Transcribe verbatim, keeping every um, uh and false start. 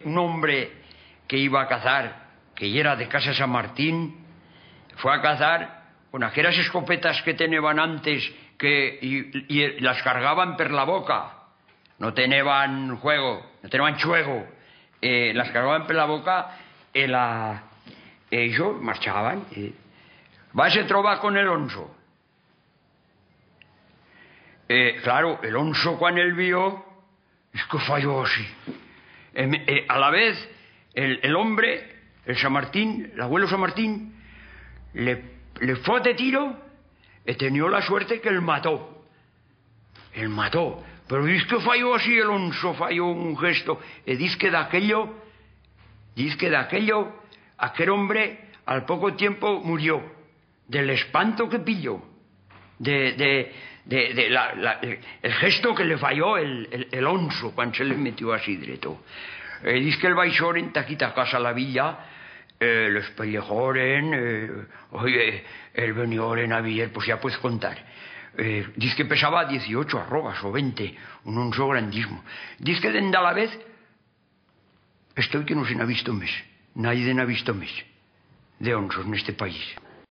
Un hombre que iba a cazar, que yera de Casa San Martín, fue a cazar con aqueras escopetas que teneban antes, que, y, y las cargaban per la boca. No teneban juego, no teneban chuego. Eh, las cargaban per la boca, e la, ellos marchaban. Eh. Va, se troba con el onso. Eh, claro, el onso, cuan el vio, es que fayó así. Em, eh, a la vez, el, el hombre, el San Martín, l'abuelo San Martín, le, le fote tiro, e tenió la suerte que el mató. El mató. Pero diz que fayó así el onso, fayó un gesto, e diz que d'aquello, diz que d'aquello, aquel hombre al poco tiempo murió, de l'espanto que pilló, de, de, de, de la, la, el gesto que le fayó el, el, el onso cuan se le metió así dreto. Eh, diz que el baixoren ta aquí ta casa, la villa, eh, les pellejoren, eh, oye, el venió en a vier, pues ya puez contar. Eh, diz que pesaba dieciocho arrobas o vente, un onso grandismo. Diz que dende a la vez, esto que no se n'ha visto mes, nadie n'ha visto mes, de onsos en este país.